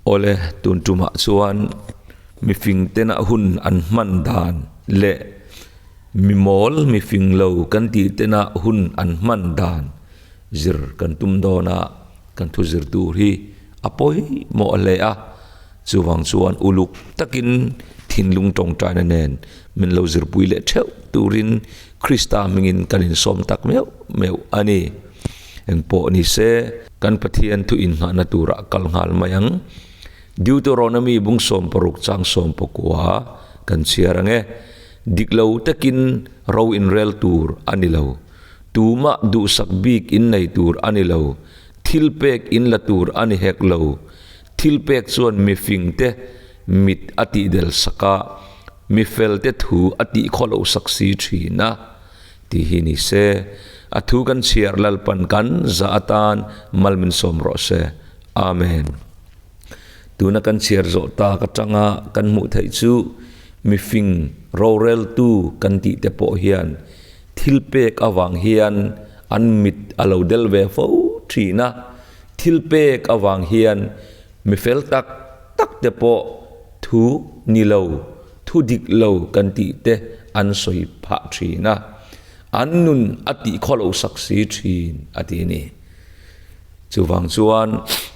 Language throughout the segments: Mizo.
Awle, tun tumah chuan mifing tena hun an hman dan leh mi mawl mifing lo kan tih tena hun an hman dan zir kan tum dawn a, kan thu zir tur hi a pawimawh hle a, chuvang chuan uluk takin thinlung tawngtaina nen min lo zirpui leh theuh turin Krista hmingin kan insawm tak meuh meuh a ni. Engpawh ni se, kan Pathian thu inngahna turah kal nghal mai ang. Deuteronomy bung 60 chang 19 kan chhiar ang e. Dik lo takin ro inrel tur a ni lo. Tumah duhsak bik in nei tur a ni lo. Thil pek in la tur a ni hek lo. Thil pek chuan mifingte mit a tihdel sak a, mifelte thu a tihkhawloh sak si thin a. Tih hi ni se, a thu kan chhiar Lalpan kan za atan mal min sawm rawh se. Amen. Tuna kan chhiar zawh tak atanga kan hmuh theih chu mifing roreltu kan tih te pawh hian thil pek avang hian an mit a lo del ve fo thin a, thil pek avang hian mi fel tak tak te pawh thu ni lo, thu dik lo kan tih te an sawi phah thin a, an nun a tih khaw lo sak si thin a ti a ni. Chuvang chuan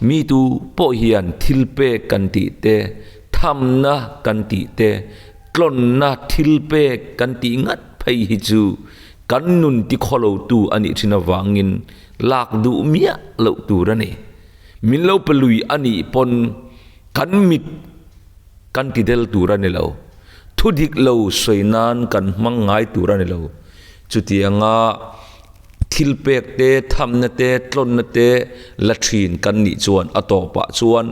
mi tu pawh hian thil pek kan tih te, thamna kan tih te, tlawnna thil pek kan tih ngat phei hi chu kan nun ti khaw lo tu a nih thin avangin lak duh miah loh tur a ni. Min lo pe lui a nih pawn kan mit kan ti del tur a ni lo. Thu dik lo sawi nan kan hmang ngai tur a ni lo. Chutianga thil pek te, thamna te, tlawnna te la thin kan nih chuan a tawpah chuan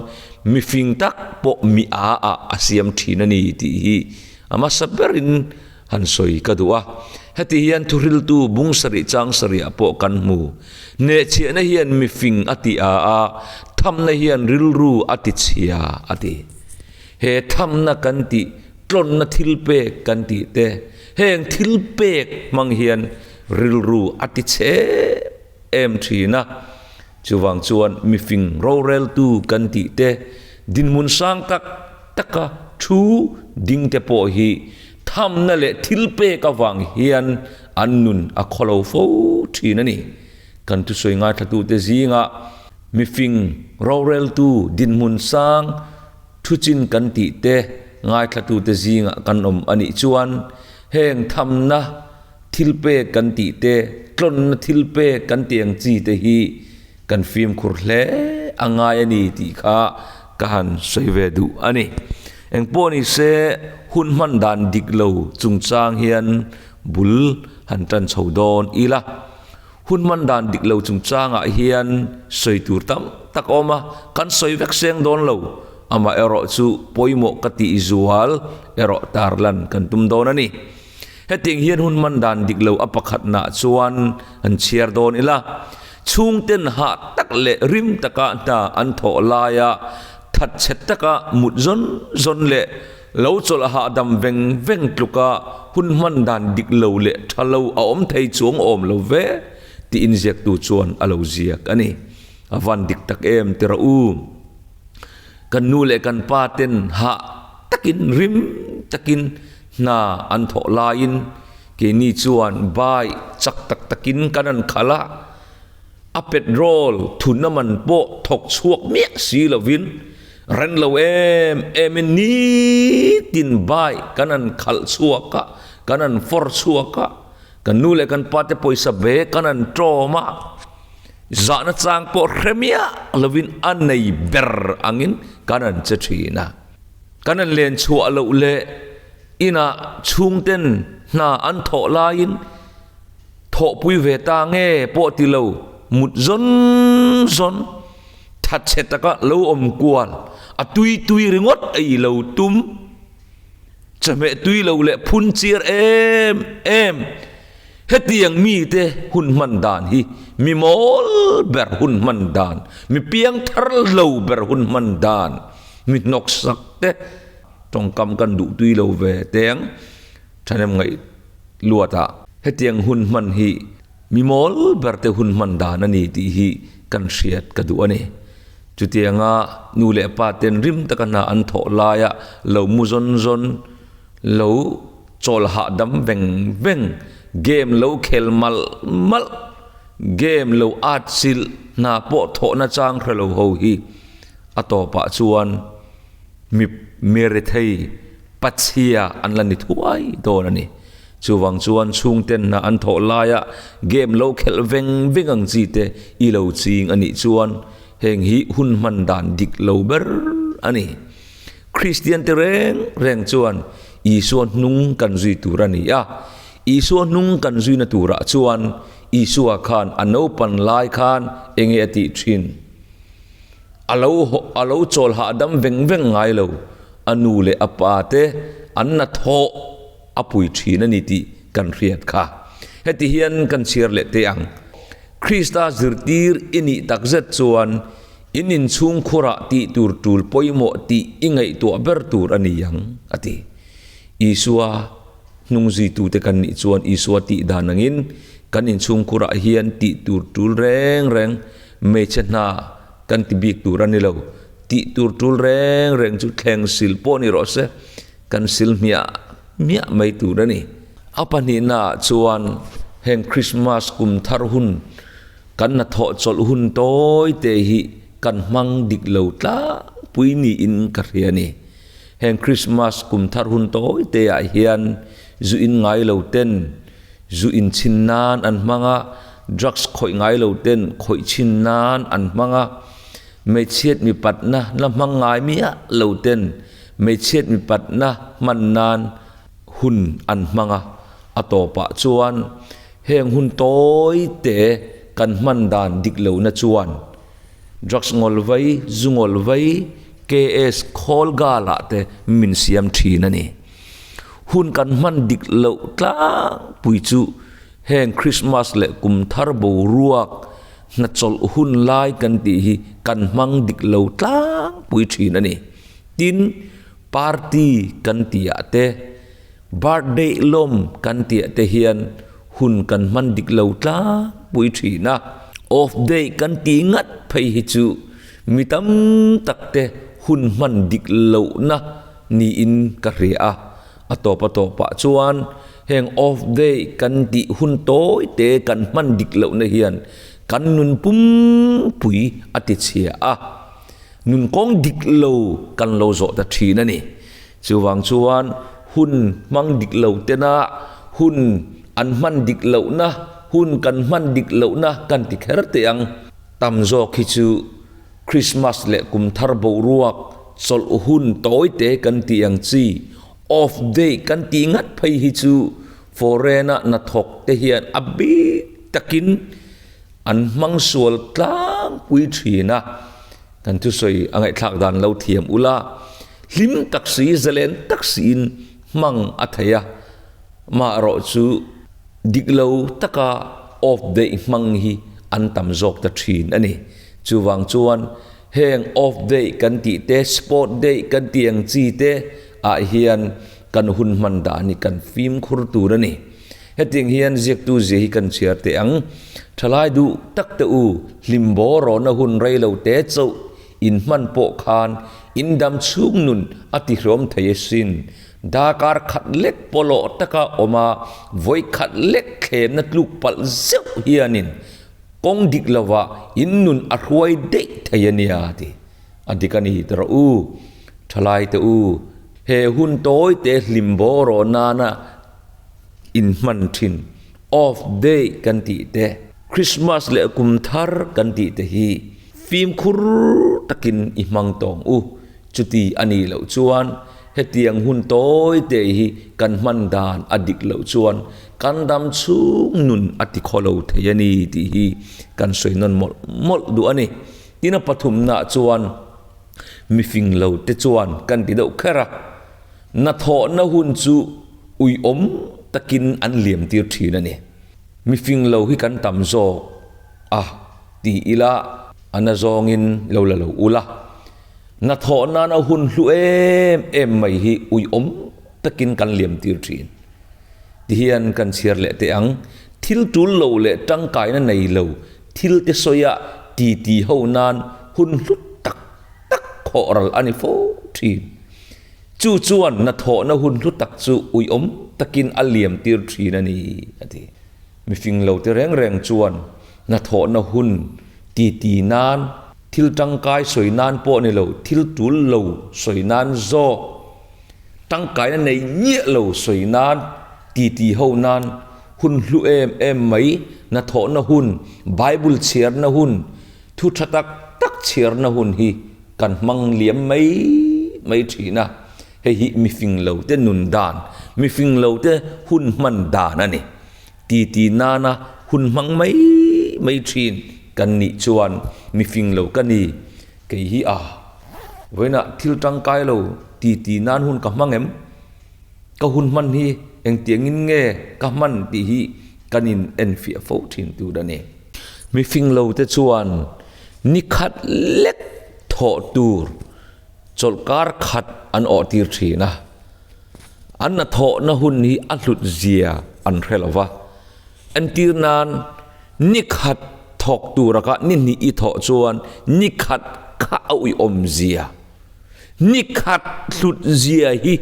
mifing tak pawh mi a ah a siam thin a ni tih hi a hmasa berin han sawi ka duh a. Heti hian thuhriltu bung sarih chang sarihah pawh kan hmu. Hnehchhiahna hian mifing a ti a a, thamna hian rilru a ti chhia a ti. He thamna kan tih, tlawnna thil pek kan tih te, heng thil pek hmang hian rilru a ti chhe em thin a. Chuvang chuan mifing roreltu kan tih te, dinhmun sang tak taka thu ding te pawh hi thamna leh thil pek avang hian an nun a khawlo fo thin a ni. Kan thusawi ngaithlatute zingah mifing roreltu dinhmun sang thuchin kan tih te ngaithlatute zingah kan awm a nih chuan heng thamna thil pek kan tih te, tlawnna thil pek kan tih ang chi te hi Kan fimkhur hle a ngai a ni tih kha ka han sawi ve duh a ni. Engpawh ni se hun hman dan dik lo chungchang hian bul han tan chho dawn ila. Hun hman dan dik lo chungchangah hian sawi tur tam tak a awm a, kan sawi vek seng dawn lo. Amaherawhchu pawimawh ka tih zual erawh tarlan kan tum dawn a ni. Hetiang hian hun hman dan dik lo a pakhatnah chuan an chhiar dawn ila, chhungten hah tak leh rim taka hna an thawh laia thatchhe taka mut zawn zawn leh lo chawlh hahdam veng veng tluka hun hman dan dik lo leh tha lo a awm thei chuang awm lo ve tiin ziaktu chuan a lo ziak a ni. A van dik tak em ti rawh u. Kan nu leh kan pa ten hah takin rim takin Hna an thawh laiin keini chuan bai chak tak takin kan an khalh a, a petrol thunna man pawh thawk chhuak miah si lovin ren lo em emin nitin bai kan an khalh chhuak a, kan an fawr chhuak a, kan nu leh kan pa te pawisa ve kan an tawm a, zahna chang pawh hre miah lovin a nei ber angin kan an che thin a. Kan an len chhuah loh leh inah chhungten hna an thawh laiin thawhpui ve ta nge pawh ti lo mut zawn zawn thatchhe taka lo awm kual a tui tui ringawt ei lo tum chawhmeh tui lo leh phun chiar em em Hetiang mite hun hman dan hi mi mawl ber hun hman dan, mi piangthar lo ber hun hman dan, mi hnawksak te tawngkam kan duh tui lo ve teng thahnem ngaih luat ah. Hetiang hun hman hi mi mawl ber te hun hman dan a ni tih hi kan hriat ka duh a ni. Chutianga nu leh pa ten rim taka hna an thawh laia lo mu zawn zawn, lo chawl hahdam veng veng, game lo khel malh malh, game lo at chilh hna pawh thawhna chang hre lo ho hi a tawpah chuan mi mirethei pachhia an la ni thuai dawn a ni. Chuvang chuan chhungten hna an thawh laia game lo khelh veng veng ang chi te i lo ching a nih chuan heng hi hun hman dan dik lo ber a ni. Kristian te reng reng chuan Isua hnung kan zui tur a ni a, Isua hnung kan zuina turah chuan Isua khan a naupan lai khan enge a tih thin? A lo a lo chawl hahdam veng veng ngai lo, a nu leh a pa te an na thawh a pui thin a ni tih kan hriat kha. Heti hian kan chhiar leh teh ang. Krista zirtir i nih takzet chuan in inchhungkhurah tih tur tul pawimawh tih i ngaihtuah ber tur a ni ang, a ti. Isua hnungzuitute kan nih chuan Isua tih dan angin kan inchhungkhurah hian tih tur tul reng reng hmeichhe hna kan ti bik tur a ni lo. Tih tur tul reng reng chu thleng sil pawh ni rawh se, kan sil hmiah hmiah mai tur a ni. A pahnihnaah chuan heng Krismas kum thar hun kan hnathawh chawlh hun tawi te hi kan hmang dik lo tlangpui niin ka hria a ni. Heng Krismas kum thar hun tawi te ah hian zu in ngai lo ten zu in chhin nan an hmang a, drugs khawih ngai lo ten khawih chhin nan an hmang a, hmeichhiat mipatna la hmang ngai miah lo ten hmeichhiat mipatna hman nan hun an hmang a, a tawpah chuan heng hun tawi te kan hman dan dik lohna chuan drugs ngawl vai, zu ngawl vai, KS khawl galah te min siam thin a ni. Hun kan hman dik loh tlangpui chu heng Krismas leh kum thar boruak hnachawlh hun lai kan tih hi kan hmang dik lo tlangpui thin a ni. Tin, party kan tihah te, birthday lawm kan tihah te hian hun kan hman dik lo tlangpui thin a. Off day kan tih ngat phei hi chu mi tam tak te hun hman dik lohna niin ka hria a. A tawp a tawpah chuan heng off day kan tih hun tawi te kan hman dik lohna hian kan nun pumpui a ti chhia a. Nun kawng dik lo kan lo zawh ta thin a ni. Chuvang chuan hun hmang dik lo tena hun an hman dik lohna, hun kan hman dik lohna kan ti kher teh ang. Tam zawk hi chu Krismas leh kum thar boruak chawlh hun tawi te kan tih ang chi, off day kan tih ngat phei hi chu foreign-a hnathawk te hian a bik takin An hmang sual tlangpui thin a, kan thusawi a ngaihthlak dan lo thiam ula, hlim tak si, zalen tak siin hmang a thei a, maherawh chu dik lo taka off day hmang hi an tam zawk ta thin a ni. Chuvang chuan heng off day kan tih te, sport day kan tih ang chi te ah hian kan hun hman dan hi kan fimkhur tur a ni. Hetiang hian ziaktu zia hi kan chhiar teh ang. Thalai duh tak te u, hlim baw rawhna hun rei lo te chauh in hman pawh khan in dam chhung nun a tihrawm thei asin. Darkar khat lek pawlawh taka awm a, vawi khat lek thlemna tluk palh zeuh hianin kawng dik lovah in nun a hruai daih thei a nia ti. A dik a ni ti rawh u. Thalai te u, he hun tawi te hlim baw rawh nana in hman thin off day kan tih te, Christmas leh kum thar kan tih te hi fimkhur takin i hmang tawng u. Chuti a nih loh chuan hetiang hun tawi te hi kan hman dan a dik loh chuan kan dam chhung nun a ti khaw lo thei a ni tih hi kan sawi nawn mawlh mawlh duh a ni. Tin a pathumnaah chuan mifing lo te chuan kan ti deuh kher a. Hnathawhna hun chu uiawm takin an liam tir thin a ni. Mifing lo hi kan tam zawk a ti ila a na zawngin lo la lo ula. Hnathawh nana hun hlu em em mai hi uiawm takin kan liam tir thin. Tihian kan chhiar leh teh ang, thil tul lo leh tangkaina nei lo thil te sawi a titi ho nan hun hlu tak. khawh ral a ni fo thin. Chu chuan hnathawhna hun hlu tak chu uiawm takin a liam tir thin a ni, a ti. Mifing lo te reng reng chuan hnathawhna hun titi nan, thil tangkai sawi nan pawh ni lo, thil tul lo sawi nan zawk, tangkaina nei ngiah lo sawi nan, titi ho nan hun hlu em em mai, hnathawhna hun, Bible chhiarna hun, thu tha tak tak chhiarna hun hi kan hmang liam mai mai thin a. Hei hi mifing lo te nun dan, mifing lo te hun hman dan a ni. Titi nana hun hmang mai mai thin kan nih chuan mifing lo ka ni. Kei hi a, vawiinah thil tangkai lo titi nan hun ka hmang em? Ka hun hman hi engtiangin nge ka hman tih hi kan in enfiah fo thin tur a ni. Mifing lo te chuan ni khat lek thawh tur chawlhkar khat an awh tir thin a, an hnathawhna hun hi a hlut zia an hre lo va. Entir nan ni khat thawk tura kha ni hnih i thawh chuan ni khat kha a uiawm zia, ni khat hlut zia hi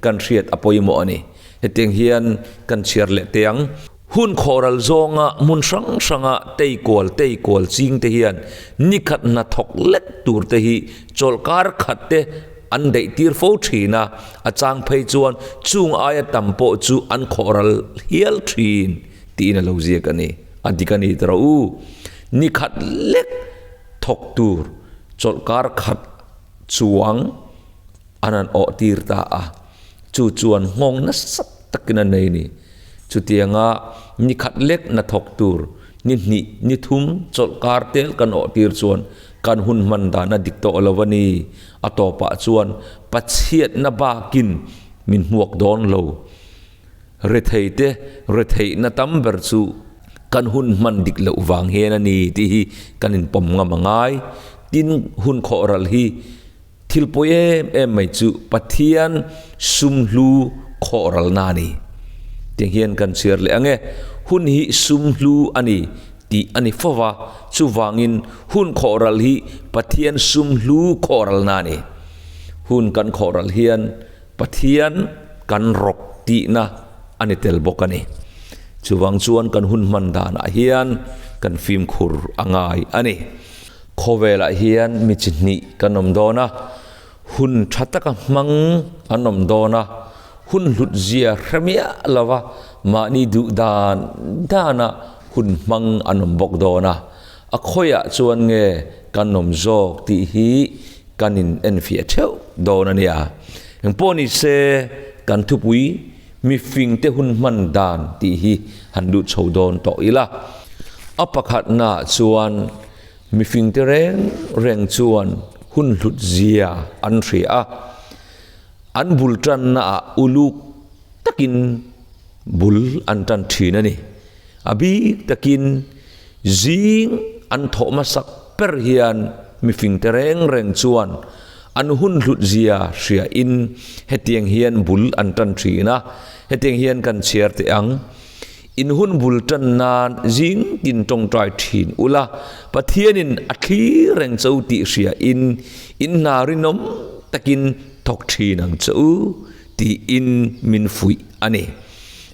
kan hriat a pawimawh a ni. Hetiang hian kan chhiar leh teh ang. Hun khawhral zawnga hmun hrang hranga tei kual tei kual ching te hian ni khat hna thawk lek tur te hi chawlhkar khat te an daih tir fo thin a, a chang phei chuan chung aia tam pawh chu an khawhral hial thin tiin a lo ziak a ni. A dik a ni ta rawh u. Ni khat lek thawk tur chawlhkar khat chuang an han awh tir ta a, chu chuan nghawng nasa takin a nei a ni. Chutianga ni khat lek na thawk tur ni hnih, ni thum chawlhkar tel kan awh tir chuan kan hun hman dan a dik tawh lo a ni. A tawpah chuan Pathianna bakin min hmuak dawn lo. Retheite retheihna tam ber chu kan hun hman dik loh vang hian a ni tih hi kan inpawm ngam a ngai. Tin, hun khawhral hi Thil pawi em em mai chu Pathian sum hlu khawhralna a ni. Tiang hian kan chhiar leh ang e, hun hi sum hlu a ni tih a ni fo va, chuvangin hun khawhral hi Pathian sum hlu khawhralna a ni. Hun kan khawhral hian Pathian kan rawk tihna a ni tel bawk a ni. Chuvang chuan kan hun hman danah hian kan fimkhur a ngai a ni. Khawvelah hian mi chi hnih kan awm dawn a, hun tha taka hmang an awm dawn a, hun hlut zia hre miah lova mahni duh dan dana hun hmang an awm bawk dawn a, a khawiah chuan nge kan awm zawk tih hi kan in enfiah theuh dawn a nia. Engpawh ni se kan thupui mifingte hun hman dan tih hi han lut chho dawn tawh ila. A pakhatnaah chuan mifingte reng reng chuan hun hlut zia an hria a, an bul tannaah uluk takin bul an tan thin a ni. A bik takin zing an thawh hmasak ber hian mifingte reng reng chuan an hun hlut zia hriain hetiang hian bul an tan thin a, hetiang hian kan chhiar teh ang. In hun bul tan nan zing tin tawngtai thin ula, Pathianin a thlir reng cho tih hriain in hna rinawm takin thawk thin ang che u tiin min fuih a ni.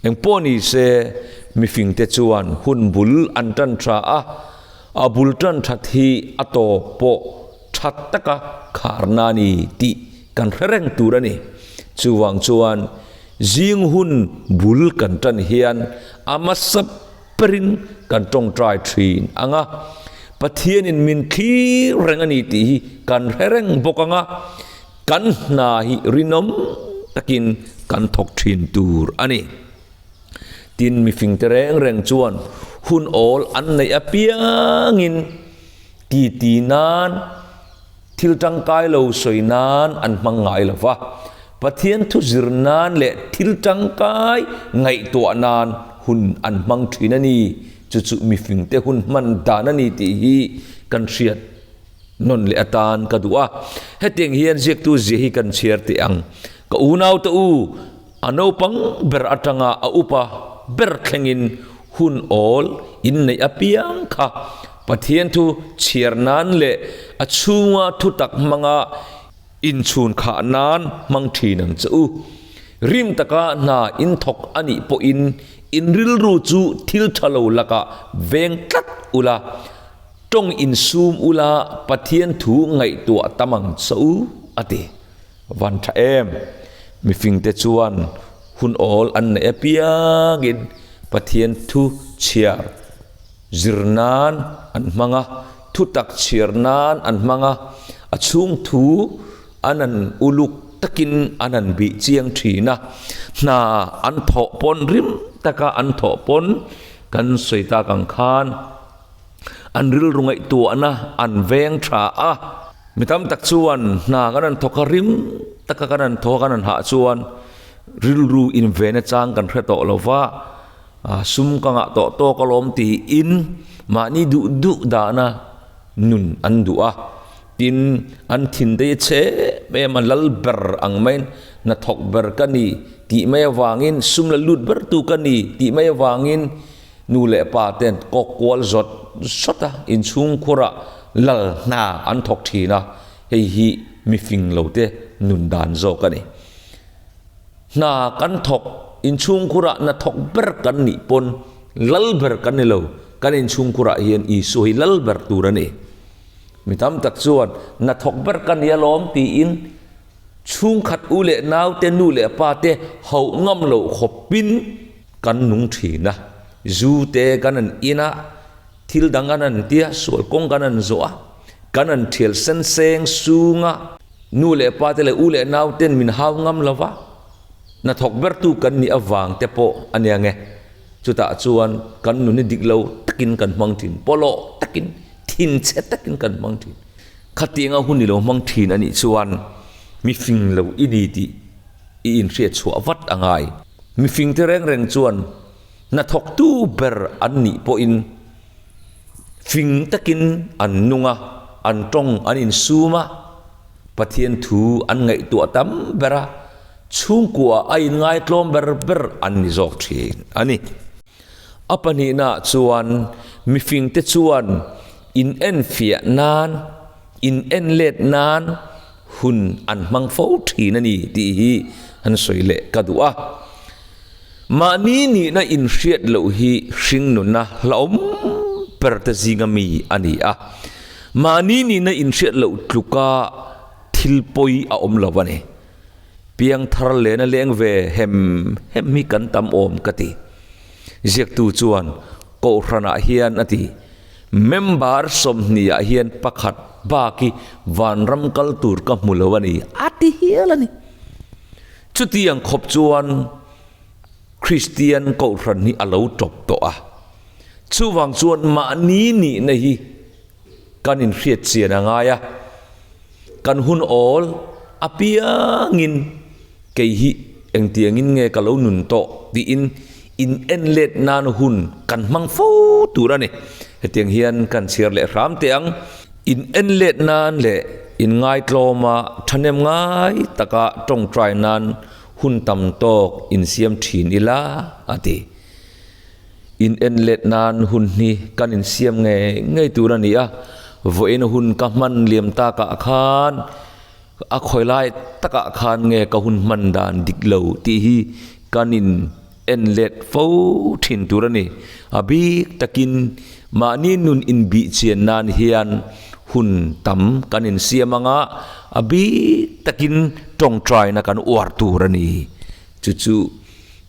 Engpawh ni se, mifingte chuan hun bul an tan tha a, a bul tan that hi a tawp pawh tha taka kharna a ni tih kan hre reng tur a ni. Chuvang chuan zing hun bul kan tan hian a hmasa berin kan tawngtai thin ang a, Pathianin min thlir reng a ni tih hi kan hre reng bawk ang a, Kan hna hi rinawm takin kan thawk thin tur a ni. Tin, mifingte reng reng chuan hun awl an neih apiangin titi nan, thil tangkai lo sawi nan an hmang ngai lo va. Pathian thu zir nan leh thil tangkai ngaihtuah nan hun an hmang thin a ni. Chu chu mifingte hun hman dan a ni tih hi kan hriat. Nawn leh atan ka duh a, hetiang hian ziaktu zia hi kan chhiar teh ang. Ka unaute u, a naupang ber atanga a upa ber thlengin hun awl inneih apiang kha Pathian thu chhiar nan leh a chhunga thutak hmanga. Inchhun khah nan hmang thin ang che u. Rim taka hna in thawk a nih pawhin in rilru chu thil tha lo lakah veng tlat ula, tawng insum ula Pathian thu ngaihtuah tam ang che u, a ti. Van tha em? Mifingte chuan hun awl an neih apiangin Pathian thu chhiar zir nan an hmang a, thutak chhiar nan an hmang a, a chhung thu an an uluk takin an an bih chiang thin a, hna an thawh pawn rim taka an thawh pawn kan sawi tak ang khan an rilru ngaihtuahna an veng tha a. Mi tam tak chuan hna kan han thawk a, rim taka kan han thawk a, kan han hah chuan rilru inven achang kan hre tawh lo va, sum ka ngah tawh tawk alawm tiin mahni duh duh dahna nun an duh a. Tin, an thin daih a chhe em em a, lal ber ang maiin hnathawk ber ka ni tih mai avangin, sum la lut bertu ka ni tih mai avangin, Nu leh pa ten kawk kual zawt zawt a, inchhungkhurah lal hna an thawk thin a, hei hi mifing lo te nun dan zawk a ni. Hna kan thawk, inchhungkhurah hna thawk ber kan nih pawn lal ber kan ni lo, kan inchhungkhurah hian Isua hi lal ber tur a ni. Mi tam tak chuan hna thawk ber ka ni alawm tiin chhungkhat u leh naute, nu leh pa te hauh ngam loh khawpin, Kan nung thin a, zu te kan an in a, thil dang kan an ti a, sual kawng kan an zawh a, kan an thial sen seng sung a, nu leh pa te leh u leh nau ten min hau ngam lo va, hnathawk bertu kan nih avang te pawh a nia nge. Chutah chuan kan nun hi dik lo takin kan hmang thin, pawlawh takin, thinchhe takin kan hmang thin. Khatianga hun i lo hmang thin a nih chuan mi fing lo i ni tih i inhriat chhuah vat a ngai. Mifingte reng reng chuan hnathawktu ber an nih pawhin fing takin an nung a, an tawng an insum a, Pathian thu an ngaihtuah tam ber a, chhungkua a inngaitlawm ber ber an ni zawk thin a ni. A pahnihnaah chuan mifingte chuan inenfiah nan, inenlet nan, Hun an hmang fo thin a ni tih hi an sawi leh ka duh a. Mahni nihna inhriat loh hi hringnunna hlauhawm ber te zinga mi a ni a. Mahni nihna inhriat loh tluka thil pawi a awm lo a ni. Piangthar lehna leng ve hem hem hi kan tam awm ka ti. Ziaktu chuan Kohhranah hian a ti. Member 20 ah hian pakhat bak hi vanram kal tur ka hmu lo a ni, a ti hial a ni. Chutiang khawp chuan Kristian Kohhran hi a lo tawp tawh a. Chuvang chuan mahni nihna hi kan inhriat chian a ngai a. Kan hun awl apiangin kei hi engtiangin nge ka lo nun tawh tiin in en let nan hun kan hmang fo tur a ni. Hetiang hian kan chhiar leh hram teh ang. In en let nan leh in ngaitlawma thahnem ngai taka tawngtai nan hun tam tawk insiam thin ila a ti. In en let nan hun hi kan insiam ngei ngei tur a ni a, vawiin hun ka hman liam takah khan a khawi lai takah khan nge ka hun hman dan dik lo tih hi kan in en let fo thin tur a ni. A bik takin mahni nun inbih chian nan hian hun tam kan insiam anga a bik takin tawngtaina kan uar tur a ni. Chu chu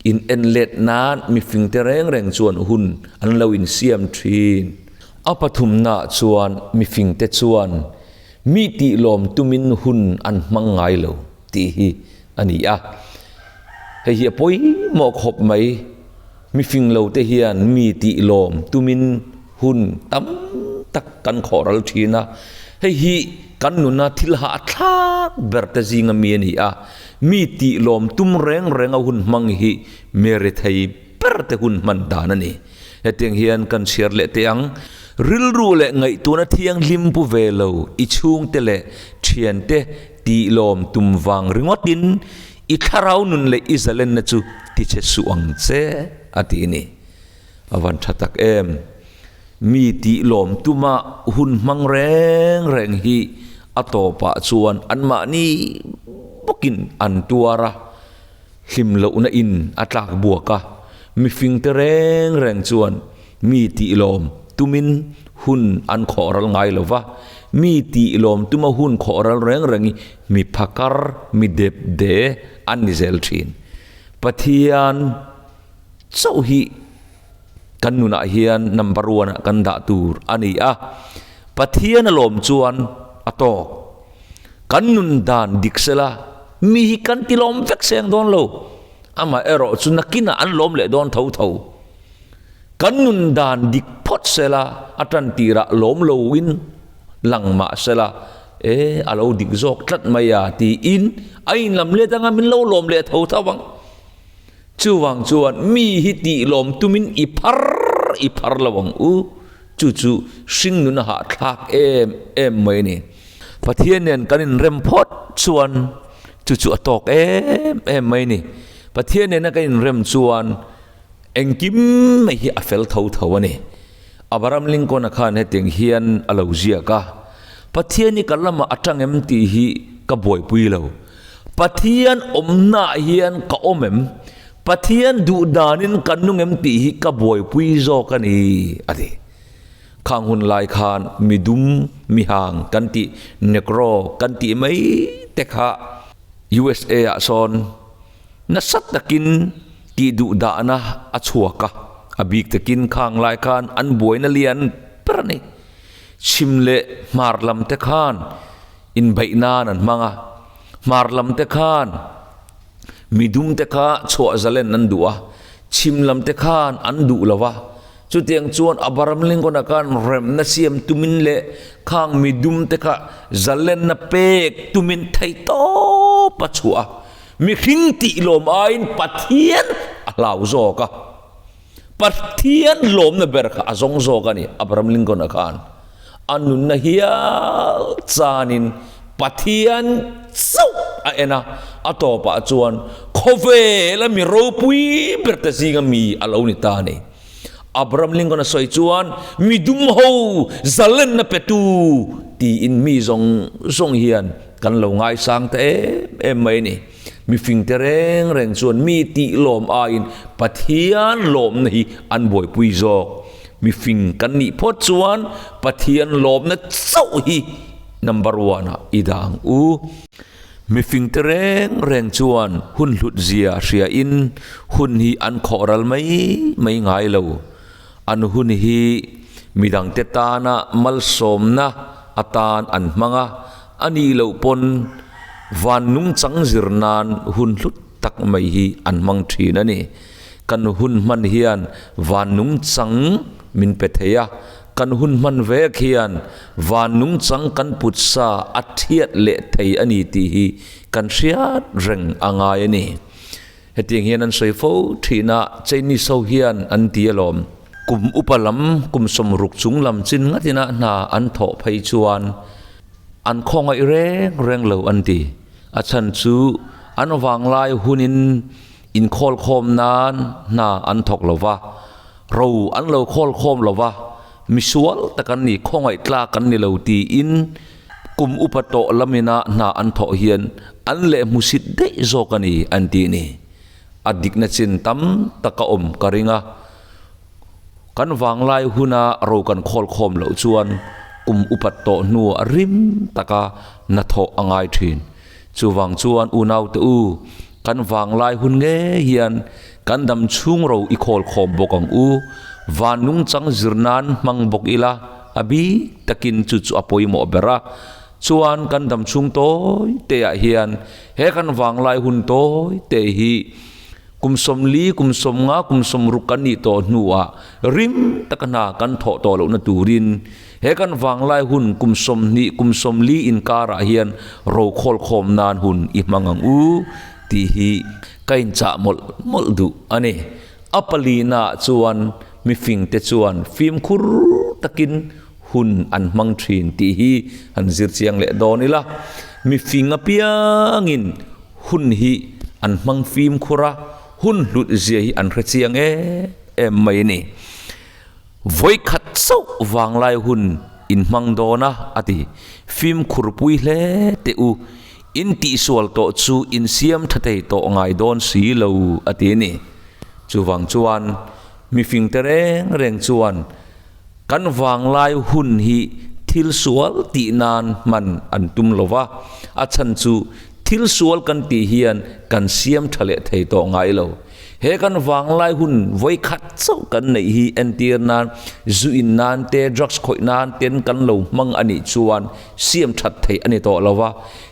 in en let nan mifingte reng reng chuan hun an lo insiam thin. A pathumnaah chuan mifingte chuan mi tihlawm tumin hun an hmang ngai lo tih hi a ni a. Hei hi a pawimawh khawp mai. Mifing lote hian mi tihlawm tumin hun tam tak kan khawhral thin a. Hei hi kan nuna thil hahthlak ber te zinga mi a ni a. Mi tih lawm tum reng reng a hun hmang hi Mary thei ber te hun hman dan a ni. Hetiang hian kan chhiar leh teh ang, Rilru leh ngaihtuahna thianghlim pu ve lo i chhungte leh thiante tih lawm tum vang ringawtin i thlarau nun leh i zalenna chu tichhe suh ang che, a ti a ni. A van tha tak em! Mi tih lawm tuma hun hmang reng reng hi A tawpah chuan anmahni bawkin an tuar a, hlim lohna in a tlak buak a. Mifingte reng reng chuan mi tihlawm tumin hun an khawhral ngai lo va, mi tihlawm tuma hun khawhral reng reng hi mi phakar, mi dep de an ni zel thin. Pathian chauh hi kan nunah hian number one ah kan dah tur a ni a, Pathian a lawm chuan a tawk. Kan nun dan dik sela mi hi kan ti lawm vek seng dawn lo, amah erawh chu nakinah an lawm leh dawn tho tho. Kan nun dan dik phawt sela a tan tirah lawm loin lang mah sela e a lo dik zawk tlat mai a tiin a inlam let anga min lo lawm leh tho tho ang. Chuvang chuan mi hi tih lawm tumin i phar i phar lo ang u. Chu chu hringnun a hahthlak em em mai a ni. Pathian nen kan inrem phawt chuan chu chu a tawk em em mai a ni. Pathian nena kan inrem chuan engkim mai hi a fel tho tho a ni. Abraham Lincoln-a khan hetiang hian a lo ziak a, Pathian hi ka lamah a tang em tih hi ka buaipui lo. Pathian awmnaah hian ka awm em? Pathian duh danin ka nung em tih hi ka buaipui zawk a ni, a ti. Khang hun lai khan midum, mihang kan tih, Negro kan tih mai te kha USA ah sawn nasa takin tih duh dahna a chhuak a, a bik takin khang lai khan an buaina lian ber a ni. Chhim leh hmar lam te khan Inbeih nan an hmang a, hmar lam te khan midum te kha chhuah zalen an duh a, chhim lam te khan an duh lo va. Chutiang chuan Abraham Lincoln-a khan remna siam tumin leh khang midum te kha zalenna pek tumin theihtawp a chhuah a, mihring tih lawm aiin Pathian a hlau zawk a. Pathian lawmna ber kha a zawng zawk a ni, Abraham Lincoln-a khan a nunna hial chanin Pathian chauh a en a, a tawpah chuan khawvela mi ropui ber te zinga mi a lo ni ta a ni. Abraham Lincoln-a sawi chuan mi dum ho zalenna petu tiin mi zawng zawng hian kan lo ngaisang ta em em mai a ni. Mifingte reng reng chuan mi tih lawm aiin Pathian lawmna hi an buaipui zawk. Mifing kan nih phawt chuan Pathian lawmna chauh hi number one ah i dah ang u. Mifingte reng reng chuan hun hlut zia hriain hun hi an khawh ral mai mai ngai lo. An hun hi midangte tana malsawmna atan an hmang a, A nih loh pawn van nungchang zir nan hun hlut tak mai hi an hmang thin a ni. Kan hun hman hian van nungchang min pe thei a, kan hun hman vek hian van nungchang kan put sa a thiat leh thei a ni tih hi kan hriat reng a ngai a ni. Hetiang hian an sawi fo thin a, Chinese ho hian an ti alawm. Kum upa lam, kum 60 chung lam chin ngatin ah hna an thawh phei chuan an khawngaih reng reng lo an ti. A chhan chu an vanglai hunin inkhawl khawm nan hna an thawk lo va, ro an lo khawl khawm lo va, misual tak an ni, khawngaih tlak an ni lo tiin kum upa tawh lamina hna an thawh hian an leh hmusit daih zawk a ni an tih ni. A dikna chin tam tak a awm ka ring a. Kan vanglai huna ro kan khawl khawm loh chuan kum upat tawh hnuah rim taka hnathawh a ngai thin. Chuvang chuan unaute u, kan vanglai hun ngei hian kan dam chhung ro i khawl khawm bawk ang u. Van nungchang zir nan hmang bawk ila, a bik takin chu chu a pawimawh ber a. Chuan kan dam chhung tawi te ah hian he kan vanglai hun tawi te hi Kum 40, kum 50, kum 60 kan nih tawh hnuah rim taka hna kan thawh tawh lohna turin he kan vanglai hun kum 20, kum 40 inkarah hian rokhawl khawm nan hun i hmang ang u tih hi ka inchah mawlh mawlh duh a ni. A palinaah chuan mifingte chuan fimkhur takin hun an hmang thin tih hi han zir chiang leh dawn ila. Mifing apiangin Hun hi an hmang fimkhur a, hun hlut zia hi an hre chiang em em mai a ni. Vawikhat chauh vanglai hun in hmang dawn a, a ti. Fimkhurpui hle teh u, in tihsual tawh chu in siam tha thei tawh ngai dawn si lo, a ti a ni. Chuvang chuan mifingte reng reng chuan kan vanglai hun hi thil sual tih nan hman an tum lo va, a chhan chu thil sual kan tih hian kan siam tha leh thei tawh ngai lo. He kan vanglai hun vawikhat chauh kan neih hi entir nan, zu in nan te, drugs khawih nan ten kan lo hmang a nih chuan siam that theih a ni tawh lo va.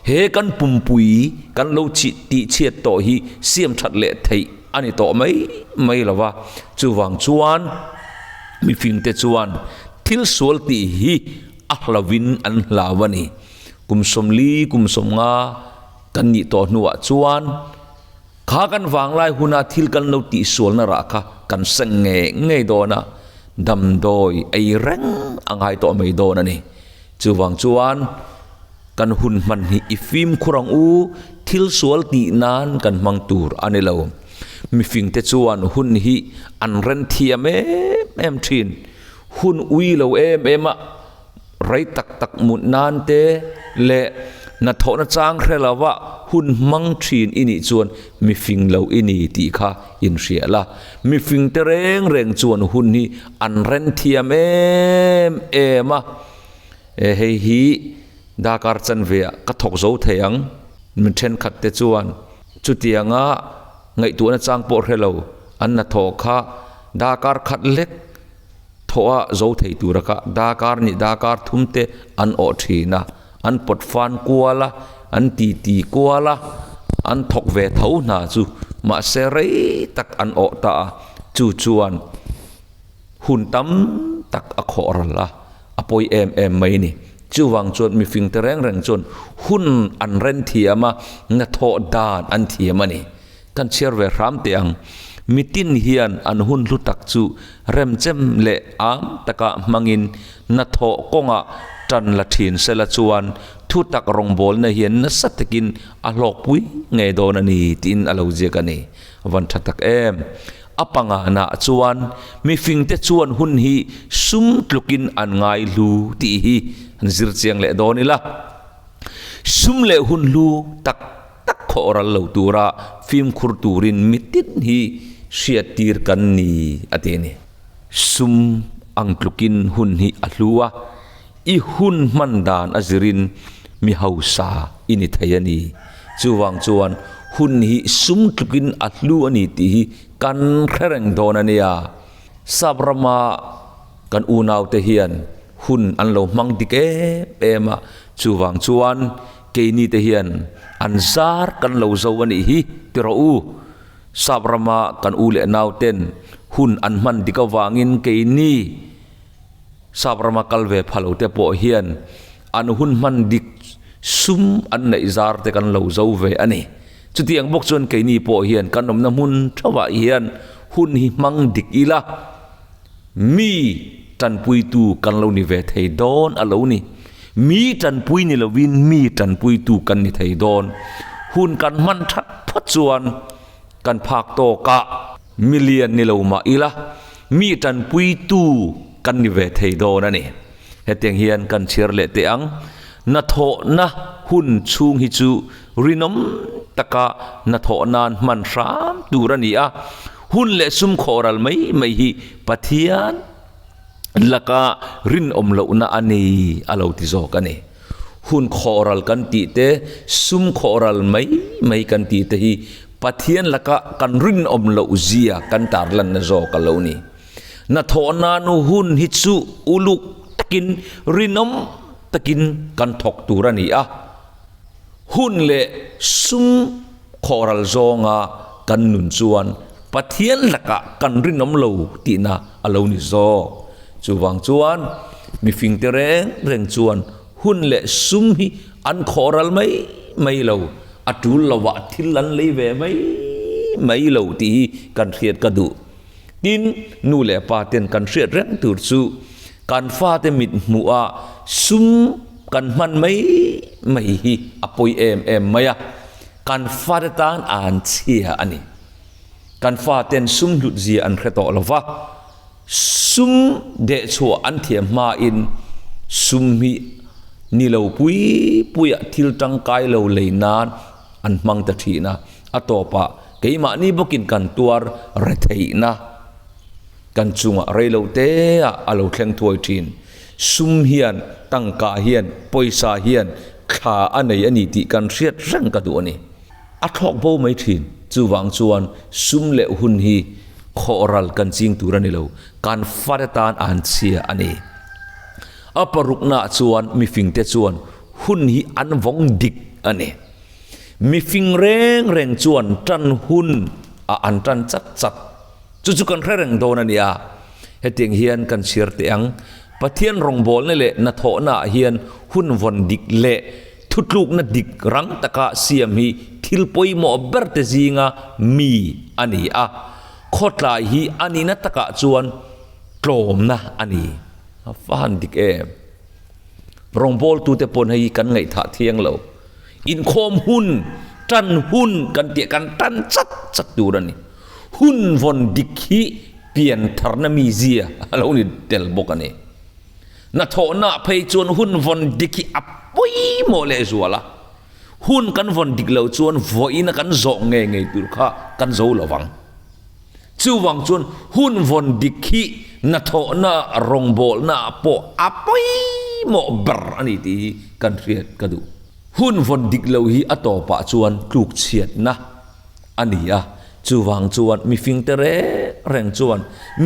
He kan pumpui kan lo chih tih chhiat tawh hi siam that leh theih a ni tawh mai mai lo va. Chuvang chuan mifingte chuan thil sual tih hi a hlauhin an hlau a ni. Kum 40, kum 50 kan nih tawh hnuah chuan, Kha kan vanglai huna thil kan lo tihsualna rah kha kan seng ngei ngei dawn a, damdawi ei reng a ngai tawh mai dawn a ni. Chuvang chuan kan hun hman hi i fimkhur ang u, thil sual tih nan kan hmang tur a ni lo. Mifingte chuan hun hi an ren thiam em em thin, hun ui lo em em a, Rei tak tak mut nan te leh hnathawhna chang hre lova hun hmang thin i nih chuan mifing lo i ni tih kha inhria la. Mifing te reng reng chuan hun hi an ren thiam em em a. E hei hi dakar chanve ah ka thawk zo thei ang. Mi thenkhat te chuan chutianga ngaihtuahna chang pawh hre lo an hnathawh kha dakar khat lek Thaw a zo thei tura kha dakar nih dakar thum te an awh thin a, an pawt fan kual a, an ti ti kual a, an thawk ve tho hna chu mahse rei tak an awh ta a, chu chuan hun tam tak a khawh ral a, a pawi em em mai ni. Chuvang chuan mifing te reng reng chuan hun an ren thiam a, hnathawh dan an thiam a ni. Kan chhiar ve hram teh ang. Mitin hian an hun hlu tak chu remchem leh am taka hmangin hnathawh kawngah tan la thin sela chuan thutak rawngbawlna hian nasa takin a hlawkpui ngei dawn a ni tiin a lo ziak a ni. A van tha tak em! A pangana chuan mifingte chuan hun hi sum tlukin an ngai hlu tih hi an zir chiang leh dawn ila. Sum leh hun hlu tak tak khawh ral lo tura fimkhur turin mitin hi hriattir kan ni, a ti a ni. Sum ang tlukin hun hi a hlu a, i hun hman dan a zirin mi hausa i ni thei a ni. Chuvang chuan hun hi sum tlukin a hlu a ni tih hi kan hre reng dawn a nia. Sap rama kan unaute hian hun an lo hmang dik em em a, chuvang chuan Keini te hian an zar kan lo zo a nih hi ti rawh u. Sap rama kan u leh nau ten hun an hman dik avangin keini sap rama kal ve pha lo te pawh hian an hun hman dik sum an neih zar te kan lo zo ve a ni. Chutiang bawk chuan keini pawh hian kan awmna hmun theuhah hian hun hi hmang dik ila Mi tanpuitu kan lo ni ve thei dawn a lo ni. Mi tanpui ni lovin mi tanpuitu kan ni thei dawn. Hun kan hman that phawt chuan kan phak tawkah milian ni lo mah ila mi tanpuitu kan ni ve thei dawn a ni. Hetiang hian kan chhiar leh teh ang. Hnathawhna hun chhung hi chu rinawm taka hnathawh nan hman hram tur a ni a, hun leh sum khawhral mai mai hi Pathian laka rinawm lohna a ni a lo ti zawk a ni. Hun khawhral kan tih te, sum khawhral mai mai kan tih te hi Pathian laka kan rinawm loh zia kan tarlanna zawk a lo ni. Hnathawh nan hun hi chu uluk takin rinawm takin kan thawk tur a ni a, hun leh sum khawhral zawnga kan nun chuan Pathian lakah kan rinawm lo tihna a lo ni zawk. Chuvang chuan mifingte reng reng chuan hun leh sum hi an khawhral mai mai lo, a tul lovah thil an lei ve mai mai lo tih hi kan hriat ka duh. Tin, nu leh pa ten kan hriat reng tur chu kan fate mit hmuh a sum kan hman mai mai hi a pawi em em mai a, kan fate tan an chhia a ni. Kan faten sum hlut zia an hre tawh lo va, sum dehchhuah an thiam hmain Sum hi ni lo pui puia thil tangkai lo lei nan an hmang ta thin a, a tawpah keimahni bawkin kan tuar retheihna kan chungah rei lo teah a lo thleng thuai thin. Sum hian, tangka hian, pawisa hian thla a nei a ni tih kan hriat reng ka duh a ni. A thlawk bo mai thin. Chuvang chuan sum leh hun hi khawhral kan ching tur a ni lo, kan fate tan a han chhia a ni. A paruknaah chuan mifingte chuan hun hi an vawng dik a ni. Mifing reng reng chuan tan hun a an tan chat chat. Chu chu kan hre reng dawn a nia. Hetiang hian kan chhiar teh ang, Pathian rawngbawlna leh hnathawhnaah hian hun vawn dik leh thutlukna dik rang taka siam hi thil pawimawh ber te zinga mi a ni a. Khawtlai hi a nihna takah chuan tlawmna a ni. A va han dik em? Rawngbawltute pawn hei hi kan ngaihthah thiang lo. Inkhawm hun, tan hun kan tih kan tan chat chat tur a ni. Hun vawn dik hi piantharna mizia a lo ni tel bawk a ni. Hnathawhna phei chuan hun vawn dik hi a pawimawh lehzual a. Hun kan vawn dik loh chuan vawiina kan zawh ngei ngei tur kha kan zo lo vang. Chuvang chuan hun vawn dik hi hnathawhna rawngbawlna pawh a pawimawh ber a ni tih hi kan hriat ka duh. Hun vawn dik lo hi a tawpah chuan tlukchhiatna a ni a, chuvang chuan mifingte reng reng chuan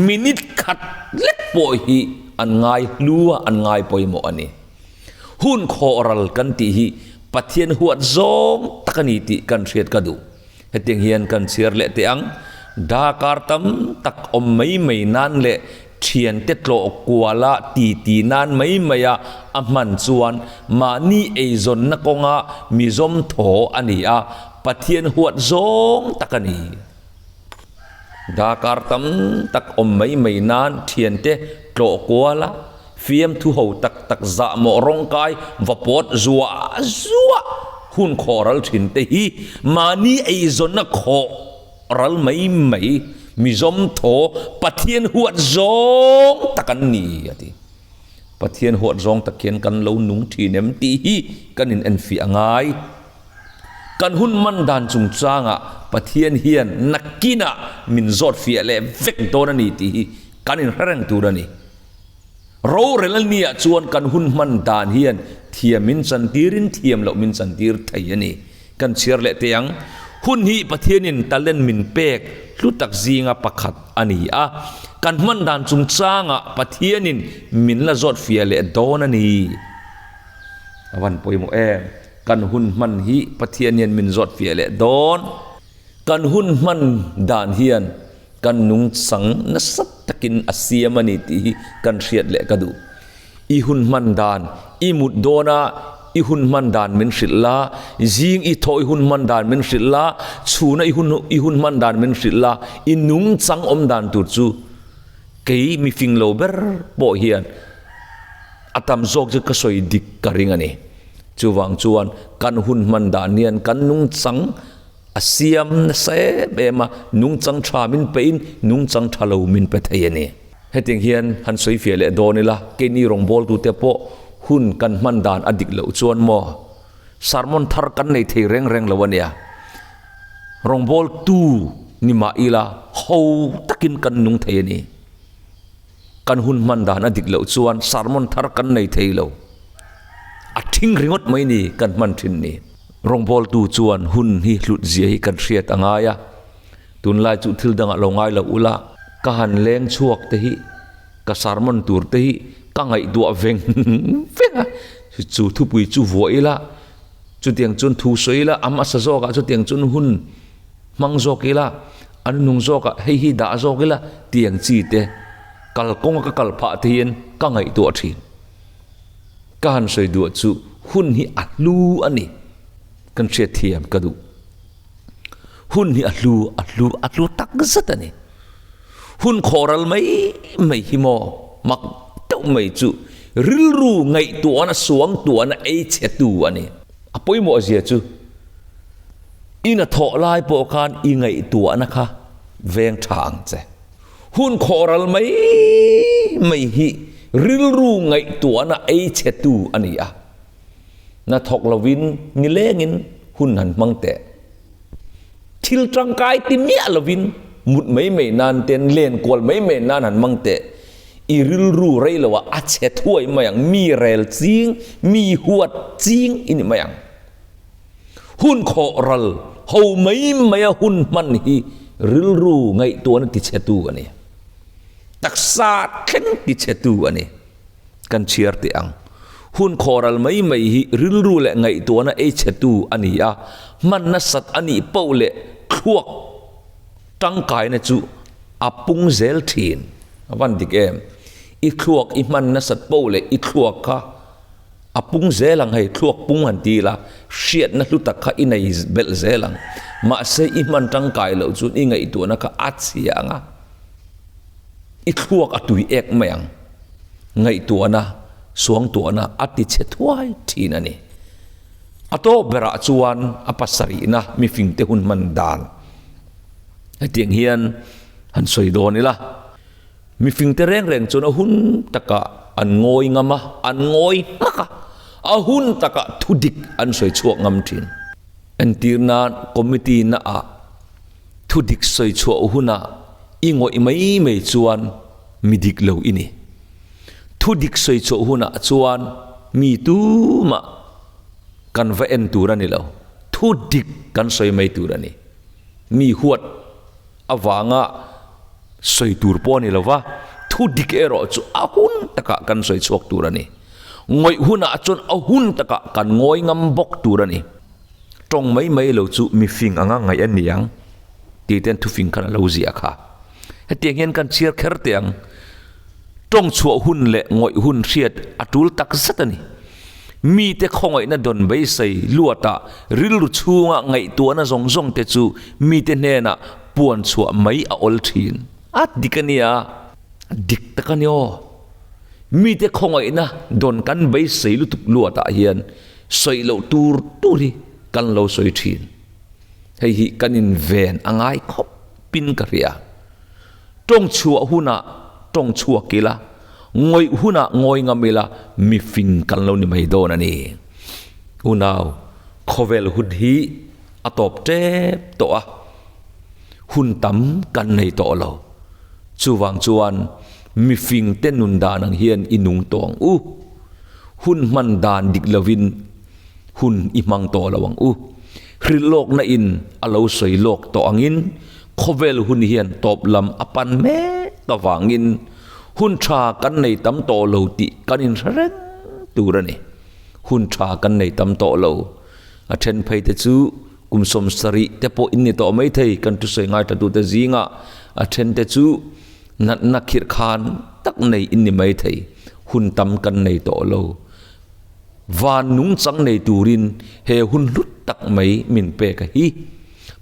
minute khat lek pawh hi an ngai hlu a, an ngai pawimawh a ni. Hun khawhral kan tih hi Pathian huat zawng tak a ni tih kan hriat ka duh. Hetiang hian kan chhiar leh teh ang, Dakar tam tak awm mai mai nan leh thiante tlawh kuala titi nan mai maia a hman chuan mahni eizawnna kawnga mizawm thaw a ni a, Pathian huat zawng tak a ni. Dakar tam tak awm mai mai nan thiante tlawh kuala fiamthu ho tak tak zahmawh rawngkai va pawt zuah zuah hun khawh ral thin te hi mahni eizawnna khawh ral mai mai mizawm thaw Pathian huat zawng tak an ni a ti. Pathian huat zawng tak hian kan lo nung thin em tih hi kan in enfiah a ngai. Kan hun man dan chungchangah Pathian hian nakinah min zawt fiah leh vek dawn a ni tih hi kan inhre reng tur a ni. Rorel a niah chuan kan hun hman dan hian thiam min chantirin thiam loh min chantir thei a ni. Kan chhiar leh teh ang. Hun hi Pathianin talent min pek hlu tak zinga pakhat a ni a. Kan hman dan chungchangah Pathianin min la zawt fiah leh dawn a ni. A van pawimawh em? Kan hun hman hi Pathian hian min zawt fiah leh dawn. Kan hun hman dan hian kan nungchang nasa takin a siam a ni tih hi kan hriat leh ka duh. I hun hman dan, i mut dawna i hun hman dan min hrilh la, zing i thawh i hun hman dan min hrilh la, chhuna i hun i hun hman dan min hrilh la, i nungchang awm dan tur chu kei mifing lo ber pawh hian a tam zawk chu ka sawi dik ka ring a ni. Chuvang chuan kan hun hman dan hian kan nungchang a siam nasa em em a, nungchang tha min pein nungchang tha lo min pe thei a ni. Hetiang hian han sawi fiah leh dawn ila, keini rawngbawltute pawh hun kan hman dan a dik loh chuan maw sermon thar kan nei thei reng reng lo a nia. Rawngbawltu ni mah ila ho takin kan nung thei a ni. Kan hun hman dan a dik loh chuan sermon thar kan nei thei lo. A thing ringawt mai ni kan hman thin ni. Rawngbawltu chuan hun hi hlut zia hi kan hriat a ngai a. Tunlai chu thil dangah lo ngai lo ula, ka han leng chhuak te hi, ka sermon tur te hi ka ngaihtuah veng veng a. Chu thupui chu vuah ila, chutiang chuan thu sawi ila, a hmasa zawkah chutiang chuan hun hmang zawk ila, An nung zawkah hei hi dah zawk ila tiang chi te kalkawnga ka kal phah te hian ka ngaihtuah thin. Ka han sawi duah chu hun hi a hlu a ni. Kan hriat thiam ka duh. Hun hi a hlu, a hlu, a hlu tak zet a ni. Hun khawhral mai mai hi maw mak deuh mai chu rilru ngaihtuahna suangtuahna ei chhe tu a ni. A pawimawh zia chu. I hnathawh lai pawh khan i ngaihtuahna kha veng tha ang che. Hun khawhral mai mai hi rilru ngaihtuahna ei chhetu a ni a. Hna thawk lovin nilengin hun han hmang teh. Thil tangkai ti miah lovin mut mai mai nan ten len kual mai mai nan han hmang teh. I rilru rei loah a chhe thuai mai ang, mi rel ching, mi huat ching i ni mai ang. Hun khawh ral ho mai maia hun hman hi rilru ngaihtuahna tichhetu a ni. Taksa thleng tichhetu a ni. Kan chhiar teh ang. Hun khawh ral mai mai hi rilru leh ngaihtuahna ei chhetu a ni a, hman nasat a nih poh leh thluak tangkaina chu a pung zel thin. A van dik em? I thluak i hman nasat poh leh i thluak kha A pung zel ang hei, thluak pung han ti ila, hriatna hlu tak kha i nei belh zel ang. Mahse i hman tangkai loh chuan i ngaihtuahna kha a chhia ang a, i thluak a tui ek mai ang. Ngaihtuahna, suangtuahna a ti chhe thuai thin a ni. A tawp berah chuan a pasarihna mifingte hun hman dan hetiang hian han sawi dawn ila. Mifingte reng reng chuan a hun takah an ngawi ngam a, an ngawi hmak a, a hun takah thu dik an sawi chhuak ngam thin. Entir nan committee naah thu dik sawi chhuah hunah i ngawih mai mai chuan mi dik lo i ni. Thu dik sawi chhuah hunah chuan mi tumah kan va en tur a ni lo, thu dik kan sawi mai tur a ni. Mi huat. avanga sawi tur pawh a ni lo va, thu dik erawh chu a hun takah kan sawi chhuak tur a ni. Ngawih hunah chuan a hun takah kan ngawi ngam bawk tur a ni. Tawng mai mai lo chu mifing anga ngaih a ni ang tih ten thufing khan a lo ziah kha. Hetiang hian kan chhiar kher teh ang. Tawng chhuah hun leh ngawih hun hriat a tul tak zet a ni. Mite khawngaihna dawn beisei luatah rilru chhunga ngaihtuahna zawng zawng te chu mite hnenah puan chhuah mai a awl thin. A dik a nia, dik tak a ni aw. Mite khawngaihna dawn kan beisei lutuk luatah hian sawi loh tur tur hi kan lo sawi thin. Hei hi kan inven a ngai khawp pin ka hria. Tawng chhuah hunah tawng chhuak ila, ngawih hunah ngawi ngam ila mifing kan lo ni mai dawn a ni. Unau, khawvel hun hi a tawp tep tawh a, hun tam kan nei tawh lo. Chuvang chuan mifing te nun dan ang hian i nung tawh ang u. Hun hman dan dik lovin hun i hmang tawh lo ang u. Hrilhlawkna in a lo sawi lawk tawh angin Khawvel hun hian tawp lam a pan mek avangin hun tha kan nei tam tawh lo tih kan inhre reng tur a ni. Hun tha kan nei tam tawh lo. A then phei te chu kum 70 te pawh in ni tawh mai thei kan thusawi ngaithlatute zingah a then te chu natna khirh khan tak nei in ni mai thei. Hun tam kan nei tawh lo. Van nungchang nei turin he hun hlut tak mai min pek a hi.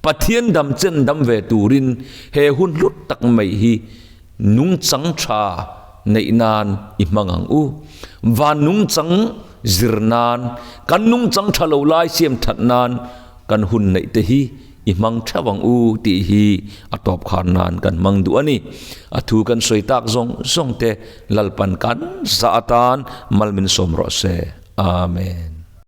Pathian dam chen dam ve turin he hun hlut tak mai hi nungchang tha neih nan i hmang ang u. Van nungchang zir nan, kan nungchang tha lo lai siam that nan kan hun neih te hi i hmang theuh ang u tih hi a tawp khar nan kan hmang duh a ni. A thu kan sawi tak zawng zawng te Lalpan kan zah atan mal min sawm rawh se. Amen.